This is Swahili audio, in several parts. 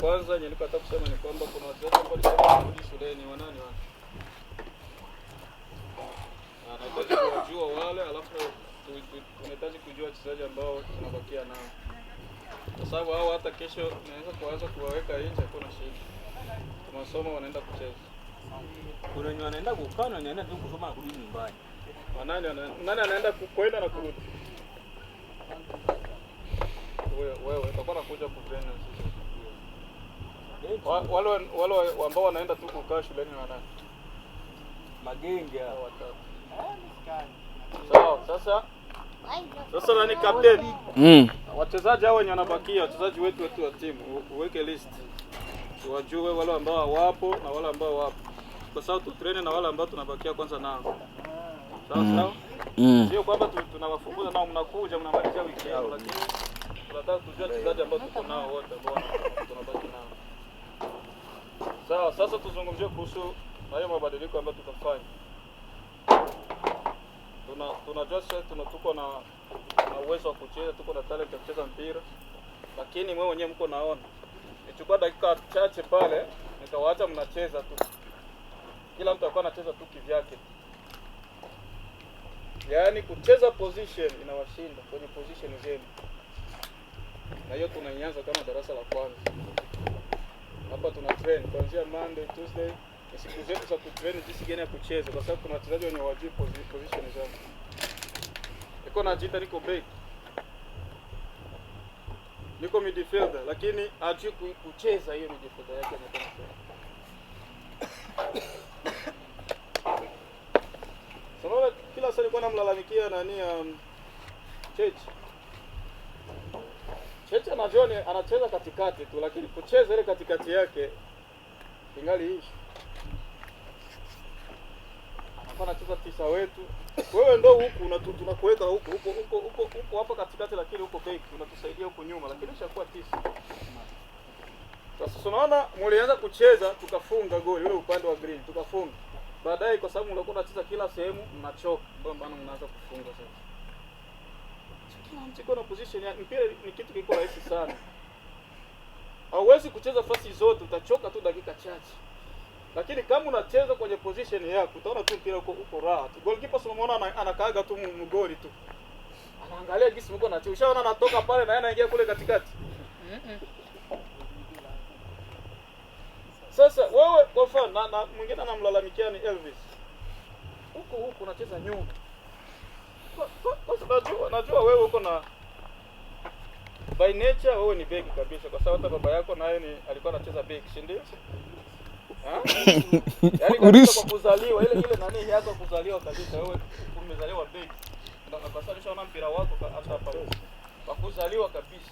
Kwanza yenye nilikuwa nataka kusema ni kwamba kuna wachezaji ambao walisema kurudi shuleni, wanani wale? Na nahitaji kuwajua wale, alafu tunahitaji kujua wachezaji ambao tunabakia nao, kwa sababu hao hata kesho naweza kuanza kuwaweka nje, hakuna shida. Kwa masomo wanaenda kucheza. Kuna wenye wanaenda kukaa na wenye wanaenda tu kusoma na kurudi nyumbani. Wanani nani anaenda kwenda na kurudi? Wewe utakuwa unakuja kutrain na sisi. Wale ambao wanaenda tu kukaa shuleni ni wanani? Magenge Hao hao. watatu. Sawa, sasa nani captain? Wachezaji hao wenye wanabakia, wachezaji wetu wa timu, uweke list. Tuwajue wale ambao hawapo na wale ambao wapo. Kwa sababu tutrain na wale ambao tunabakia kwanza nao. Sawa sawa? Sio kwamba tunawafukuza nao, mnakuja mnamalizia wiki yao, lakini tunataka kujua wachezaji ambao tuko nao wote ambao tunabaki nao. Sawa, sasa tuzungumzie kuhusu hayo mabadiliko ambayo tutafanya. Tunajua sasa tuko na uwezo wa kucheza, tuko na talent ya kucheza mpira, lakini mwewe wenyewe mko naona. Nichukua dakika chache pale nikawaacha mnacheza tu. Kila mtu alikuwa anacheza tu kivyake. Yaani kucheza position inawashinda kwenye position zenu. Na hiyo tunaianza kama darasa la kwanza. Hapa tuna train kuanzia Monday, Tuesday ni siku zetu za kutrain jinsi gani ya kucheza, kwa sababu kuna wachezaji wenye hawajui position zao. Niko najiita niko back, niko midfielder, lakini hajui kucheza hiyo midfielder yake anataka kucheza. Sababu kila saa nilikuwa namlalamikia nani, Cheche. Cheche anajua ni anacheza katikati tu, lakini kucheza ile katikati yake ingali ishi. Anakuwa anacheza tisa wetu. Wewe ndo huku tunakuweka huku huko huko huko huko hapa katikati, lakini huko back unatusaidia huku nyuma, lakini ishakuwa tisa. Sasa unaona mlianza kucheza tukafunga goli ule upande wa green tukafunga. Baadaye kwa sababu mlikuwa mnacheza kila sehemu mnachoka, ndio maana mnaanza kufunga sasa. Kila mtu iko na position ya mpira, ni kitu kiko rahisi sana. Hauwezi kucheza fasi zote, utachoka tu dakika chache. Lakini kama unacheza kwenye position yako, utaona tu mpira uko raha tu. Goalkeeper si unamuona anakaaga tu mgoli tu. Anaangalia jinsi mko na ushaona anatoka pale na yeye anaingia kule katikati. Sasa wewe kwa mfano na mwingine anamlalamikia ni Elvis. Huko huko unacheza nyuma. Najua wewe uko na by nature wewe ni beki kabisa, kwa sababu hata baba yako naye ni alikuwa anacheza beki, si ndio? Yaani kabisa kwa kuzaliwa ile nani yako kuzaliwa kabisa, wewe umezaliwa beki. Ndio kwa sababu nishaona mpira wako hata hapa. Kwa kuzaliwa kabisa.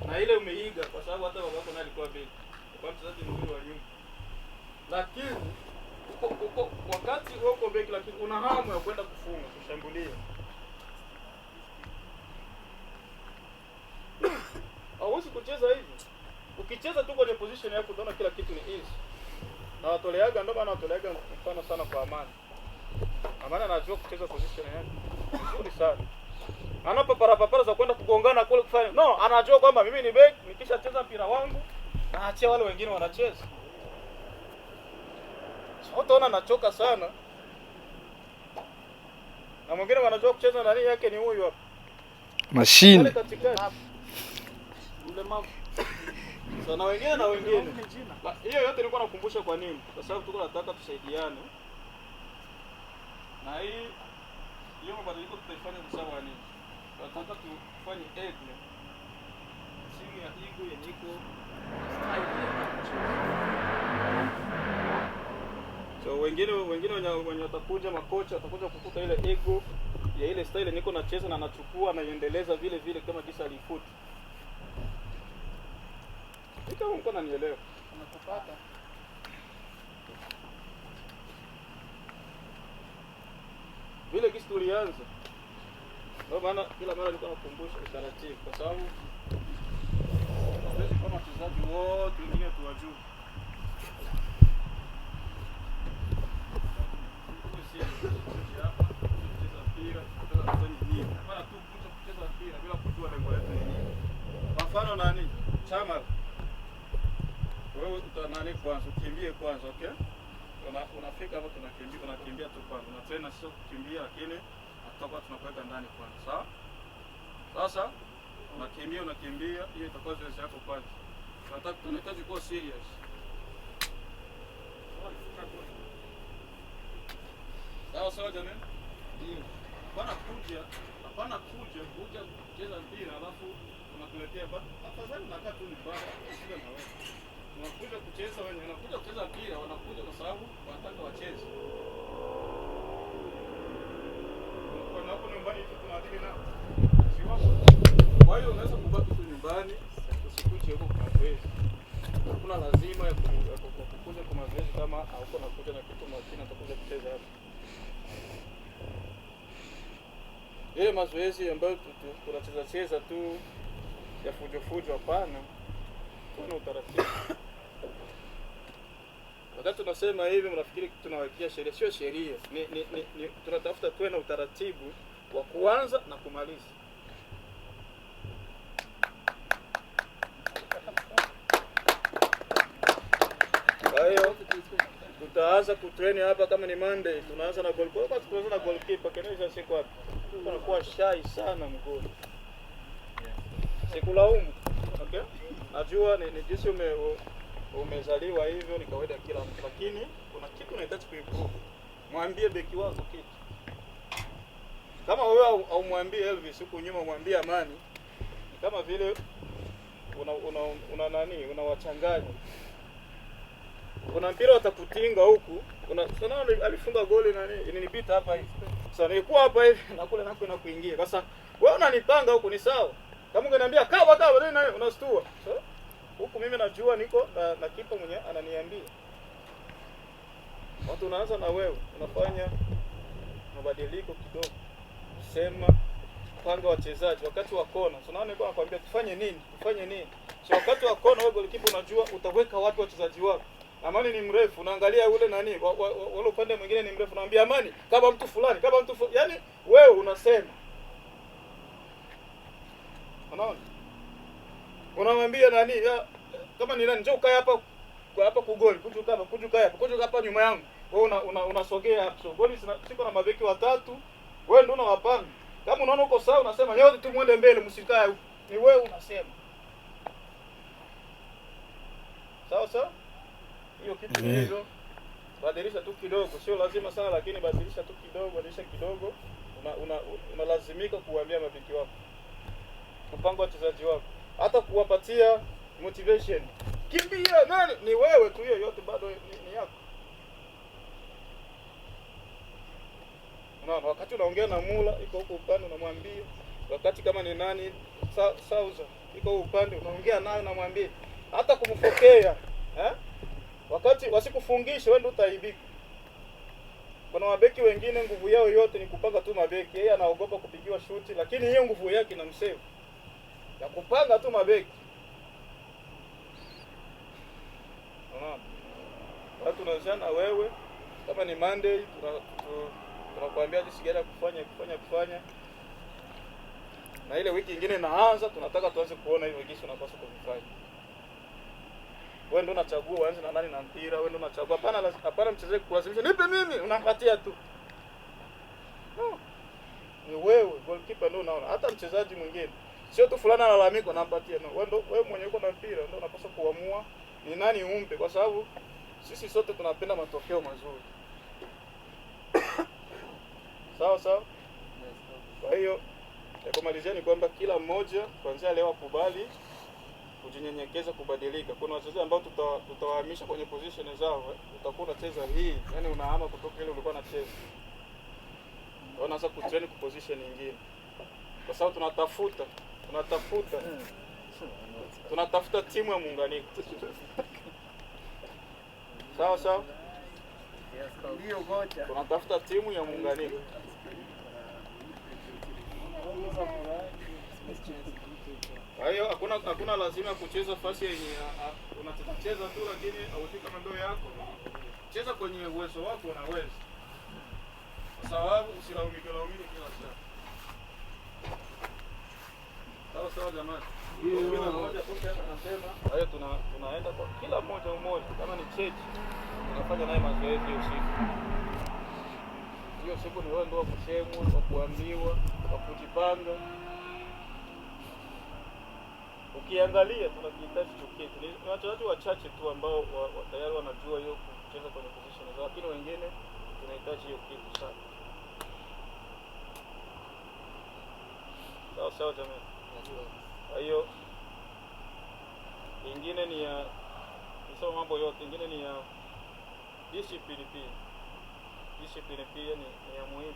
Na ile umeiga kwa sababu hata baba yako naye alikuwa beki. Alikuwa mchezaji mzuri wa nyuma. Lakini uko wakati wewe uko beki, lakini una hamu ya kwenda kufunga, kushambulia. Hauwezi kucheza hivi. Ukicheza tu kwenye position yako utaona kila kitu ni easy. Na watoleaga, ndio maana watoleaga mfano sana kwa Amani. Amani anajua kucheza position yake vizuri sana. Ana papara papara za kwenda kugongana kule kufanya. No, anajua kwamba mimi ni beki, nikishacheza mpira wangu naachia wale wengine wanacheza. So utaona anachoka sana. Na mwingine wanajua kucheza nani yake ni huyu hapa. Mashine. Pale katikati. Mlemavu. So, na wengine na wengine. Hiyo yote nilikuwa nakumbusha kwa nini? Kwa sababu tuko tunataka tusaidiane. Na hiyo mabadiliko tutaifanya kwa sababu ya nini? Tunataka tufanye Eagle. Timu ya Eagle yenye iko style ya kucheza. So wengine wenye watakuja makocha watakuja kukuta ile ego ya ile style niko nacheza na nachukua na iendeleza vile vile kama jinsi alifuta. Kama mko nanielewa. Unakupata. Vile kisi tulianza. Ndio maana kila mara nilikuwa nakumbusha utaratibu, kwa sababu hatuwezi kuwa wachezaji wote wengine tuwajue. Kucheza mpira, tunataka tufanye nini? Hapana tu kucheza mpira bila kujua lengo letu ni nini. Kwa mfano nani? Chama. Wewe uta nani kwanza, ukimbie kwanza, okay? Unafika hapo tunakimbia, unakimbia tu kwanza. Una train sio kukimbia, lakini tutakuwa tunakuweka ndani kwanza, sawa? Sasa unakimbia unakimbia, hiyo itakuwa zoezi yako kwanza. Tunahitaji kuwa serious. Sawa sawa jamani? Ndio. Hapana kuja kuja kucheza mpira alafu unatuletea afadhali unakaa tu nyumbani, shida na wewe. Unakuja kucheza wenyewe, unakuja kucheza mpira, wanakuja kwa sababu wanataka wacheze. Kwa hapo nyumbani hivi tunaadili nao. Si wako. Kwa hiyo unaweza kubaki tu nyumbani, usikuje huko kwa mazoezi. Hakuna lazima ya kukuja kwa mazoezi kama hauko nakuja na kitu makini utakuja kucheza hapa. Ile mazoezi ambayo tunacheza cheza tu ya fujo fujo, hapana. Tuna utaratibu. Wakati tunasema hivi mnafikiri tunawekea sheria, sio sheria. Ni tunatafuta tuwe na utaratibu wa kuanza na kumaliza. Kwa hiyo tutaanza kutrain hapa kama ni Monday, tunaanza na goalkeeper. Kwa tunaanza na goalkeeper, kesho siku wapi? Tunakuwa shy sana mgoli. Sikulaumu. Okay? Najua ni jinsi umezaliwa hivyo, ni kawaida kila mtu, lakini kuna kitu unahitaji kuimprove. Mwambie beki wako kitu. Kama wewe haumwambii Elvis huku nyuma, mwambie Amani, ni kama vile una nani, unawachanganya. Kuna mpira watakutinga huku, kuna sana alifunga goli nani, ilinipita hapa hivi. Sasa nilikuwa hapa hivi na kule nako inakuingia. Sasa wewe unanipanga huku ni sawa. Kama ungeniambia kaba kaba nini unastua. So huku mimi najua niko na kipa mwenye ananiambia. Watu unaanza na wewe, unafanya mabadiliko kidogo. Sema panga wachezaji wakati wa kona. So naona nilikuwa nakwambia tufanye nini? Tufanye nini? So wakati wa kona wewe goalkeeper unajua utaweka wapi wachezaji wako. Amani ni mrefu, unaangalia ule nani, wale upande mwingine ni mrefu, unaambia Amani kama mtu fulani, kama mtu fulani. Yaani wewe unasema. Unaona? Unamwambia nani, kama ni nani, njoo ukae hapa kwa hapa kugoli, kuja hapa, kuja hapa, kuja hapa nyuma yangu. Wewe unasogea hapo. So goli siko na mabeki watatu, wewe ndio unawapanga. Kama unaona uko sawa unasema nyote tu muende mbele msikae huko. Ni wewe unasema. Sawa sawa? Hiyo kitu hizo badilisha tu kidogo, sio lazima sana, lakini badilisha tu kidogo, badilisha kidogo. Unalazimika kuambia mabeki wako, kupanga wachezaji wako, hata kuwapatia motivation. Kimbia nani, ni wewe tu, hiyo yote bado ni yako. Unaona, wakati unaongea na Mula iko huko upande unamwambia, wakati kama ni nani Sauza iko huko upande unaongea naye unamwambia, hata kumfokea eh? Wakati wasikufungishe wewe ndio utaibika. Kuna mabeki wengine nguvu yao yote ni kupanga tu mabeki. Yeye anaogopa kupigiwa shuti, lakini hiyo nguvu yake inamsave. Ya kupanga tu mabeki. Unaona? Watu tunaanza wewe kama ni Monday tunakuambia jinsi gani kufanya kufanya kufanya. Na ile wiki nyingine inaanza, tunataka tuanze kuona hiyo jinsi unapaswa kufanya. Wewe ndio unachagua uanze na nani na mpira, wewe ndio unachagua. Hapana, hapana mchezaji kulazimisha. Nipe mimi, unapatia tu. No. Ni wewe goalkeeper ndio unaona. Hata mchezaji mwingine. Sio tu fulana analalamika unampatia. No, wewe ndio wewe mwenye uko na mpira ndio unapaswa kuamua ni nani umpe, kwa sababu sisi sote tunapenda matokeo mazuri. Sawa sawa? Kwa hiyo ya kumalizia ni kwamba kila mmoja kuanzia leo akubali kujinyenyekeza, kubadilika. Kuna wachezaji ambao tutawahamisha kwenye position zao. Utakuwa unacheza hii, yani unahama kutoka ile ulikuwa unacheza. Unaanza kutrain kwa position nyingine. Kwa sababu tunatafuta timu ya muunganiko. Sawa sawa? Ndio kocha. Tunatafuta timu ya muunganiko. Kwa hiyo hakuna lazima kucheza fasi yenye unacheza tu, lakini haujui kama ndio yako. Cheza kwenye uwezo wako, unaweza. Kwa sababu usilaumike kila saa. Sawa sawa jamani. Kila mmoja toka hapa anasema, kwa hiyo tunaenda kwa kila mmoja mmoja, kama ni chechi tunafanya naye mazoezi hiyo siku. Hiyo siku ni wewe ndio wa kusemwa, wa kuambiwa, wa kujipanga. Ukiangalia tunakihitaji hicho kitu. Ni wachezaji wachache tu ambao tayari wanajua hiyo kucheza kwenye position zao, lakini wengine tunahitaji hiyo kitu sana. Sawa sawa jamani. Kwa hiyo ingine ni ya nisema mambo yote, ingine ni ya discipline pia. Discipline pia ni ya muhimu.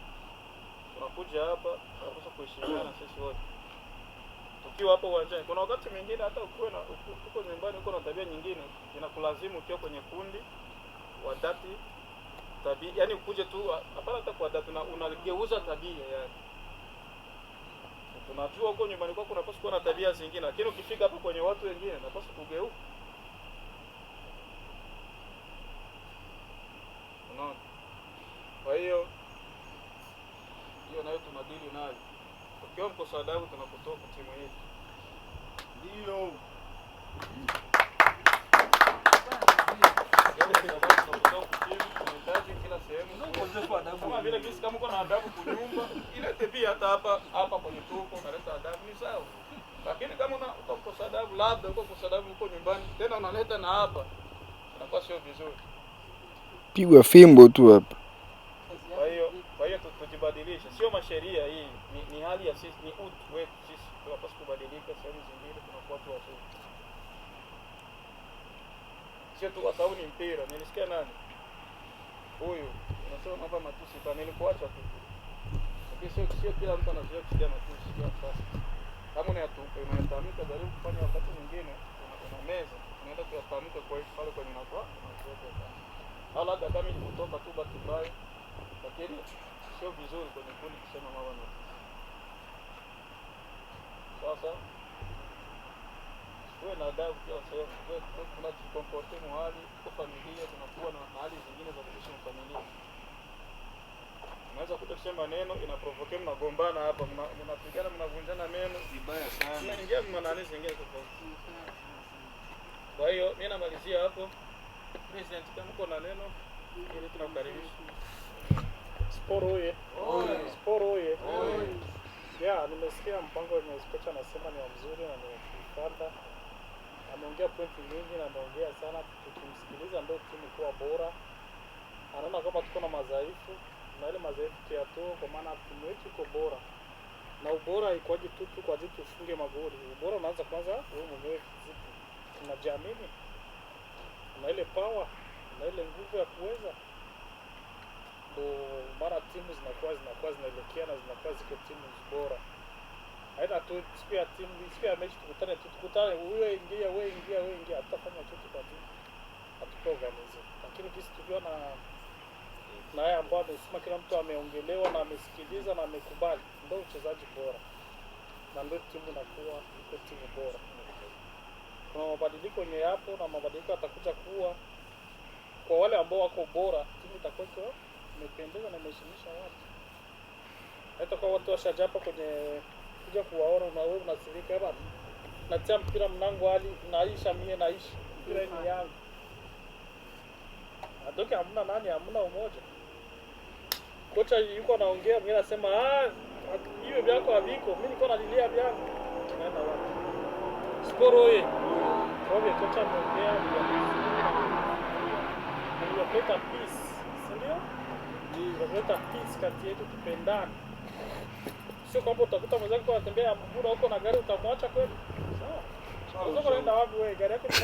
Tunakuja hapa tunapaswa kuheshimiana sisi wote. Tukiwa hapo uwanjani, kuna wakati mwingine hata ukiwa na uko nyumbani uko na tabia nyingine inakulazimu ukiwa kwenye kundi wadati tabia, yani ukuje tu hapana hata kwa dati unageuza tabia yani. Tunajua huko nyumbani kwako unapaswa kuwa na tabia zingine, lakini ukifika hapo kwenye watu wengine unapaswa kugeuka. Unaona? Kwa hiyo hiyo nayo tunadili nayo. Ukiwa mkosa adabu tunakutoa kwa timu yetu. Ndio. Tunahitaji kila sehemu. Kama vile kisi kama uko na adabu kunyumba, ilete pia hata hapa hapa kwenye tuko unaleta adabu ni sawa. Lakini kama uko mkosa adabu labda uko mkosa adabu uko nyumbani tena unaleta na hapa, inakuwa sio vizuri. Pigwa fimbo tu hapa. Kwa hiyo tujibadilishe. Sio masheria hii, ni hali ya sisi, ni utu wetu sisi. Tunapaswa kubadilika sehemu zingine tunakuwa watu wazuri. Sio tu kwa sababu ni mpira. Nilisikia nani? Huyu unasema mambo ya matusi pa nilikuacha tu. Lakini sio kila mtu anazoea kusikia matusi kila saa. Kama unayatamka jaribu kufanya wakati mwingine una meza, unaenda kuyatamka kwa hiyo pale kwenye unakuwa unazoea kuyatamka. Au labda kama ilikutoka tu bahati mbaya, lakini sio vizuri kwenye kundi kusema mambo ya matusi. Sasa tuwe na adabu kila sehemu, tunajikomporte muhali, tuko familia, tunakuwa na hali zingine za kuishi na familia. Unaweza kuta kusema neno inaprovoke, mnagombana hapa, mnapigana, mnavunjana meno. Vibaya sana. Mnaingia mnanani zingine tofauti. Kwa hiyo mimi namalizia hapo. President, kama uko na neno ili tunakukaribisha. Sport oye. Sport oye. Yeah, nimesikia mpango wenye kocha anasema ni wa mzuri na ni wa kufuata. Ameongea pointi nyingi na ameongea sana, tukimsikiliza ndio timu kuwa bora. Anaona kama tuko na madhaifu na ile madhaifu tuyatoe, kwa maana timu yetu iko bora. Na ubora haikuwaji tu kwa ajili tufunge magoli. Ubora unaanza kwanza wewe mwenyewe zipi. Unajiamini? Una ile power, una ile nguvu ya kuweza. Ndio mara timu zinakuwa zinaelekea na zinakuwa ziko timu bora. Haina tu siku ya timu, siku ya mechi tukutane wewe ingia, wewe ingia, wewe ingia, hatutafanya kitu kwa timu. Hatuko organize. Lakini kisi tukiwa na haya ambao amesema kila mtu ameongelewa na amesikiliza na amekubali, ndio uchezaji bora. Na ndio timu inakuwa iko timu bora. Kuna mabadiliko yenye yapo na mabadiliko yatakuja kuwa kwa wale ambao wako bora, timu itakuwa iko imependeza na imeheshimisha watu. Hata kwa watu washajapa kwenye kuja kuwaona na wewe unasirika baba. Natia mpira mnango hali naisha mie naishi. Mpira ni yangu. Adoke hamna nani, hamna umoja. Kocha yuko anaongea, mwingine anasema hiyo vyako haviko, mimi niko nalilia vyangu. Tunaenda wapi? Sport oye. Kwa hivyo kocha ameongea ni kuleta peace, si ndio? Kuleta peace kati yetu, tupendane. Sio kwamba utakuta mwenzako anatembea bure huko na gari utamwacha kweli? Sawa. Unataka kwenda wapi wewe? Gari yako ni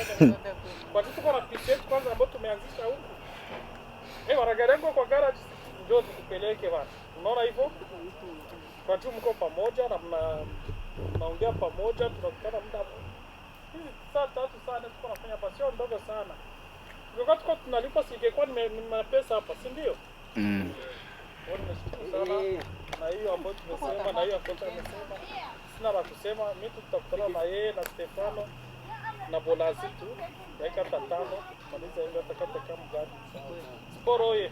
kwa nini tuko na peace yetu kwanza ambayo tumeanzisha huku? Wana gari yangu kwa garage njoo tukupeleke bana. Unaona hivyo? Kwa tu mko pamoja na mnaongea pamoja, tunakutana muda hizi saa 3 saa 4 tuko tunafanya hapa, sio ndogo sana. Tungekuwa tuko tunalipa, singekuwa nime pesa hapa, si ndio? Kwa nimeshukuru sana na hiyo ambayo tumesema na hiyo ambayo tumesema. Sina la kusema, mimi tutakutana na yeye na Stefano na Bolazi tu dakika 5 tumalize hiyo hata kama gani. Sport oye.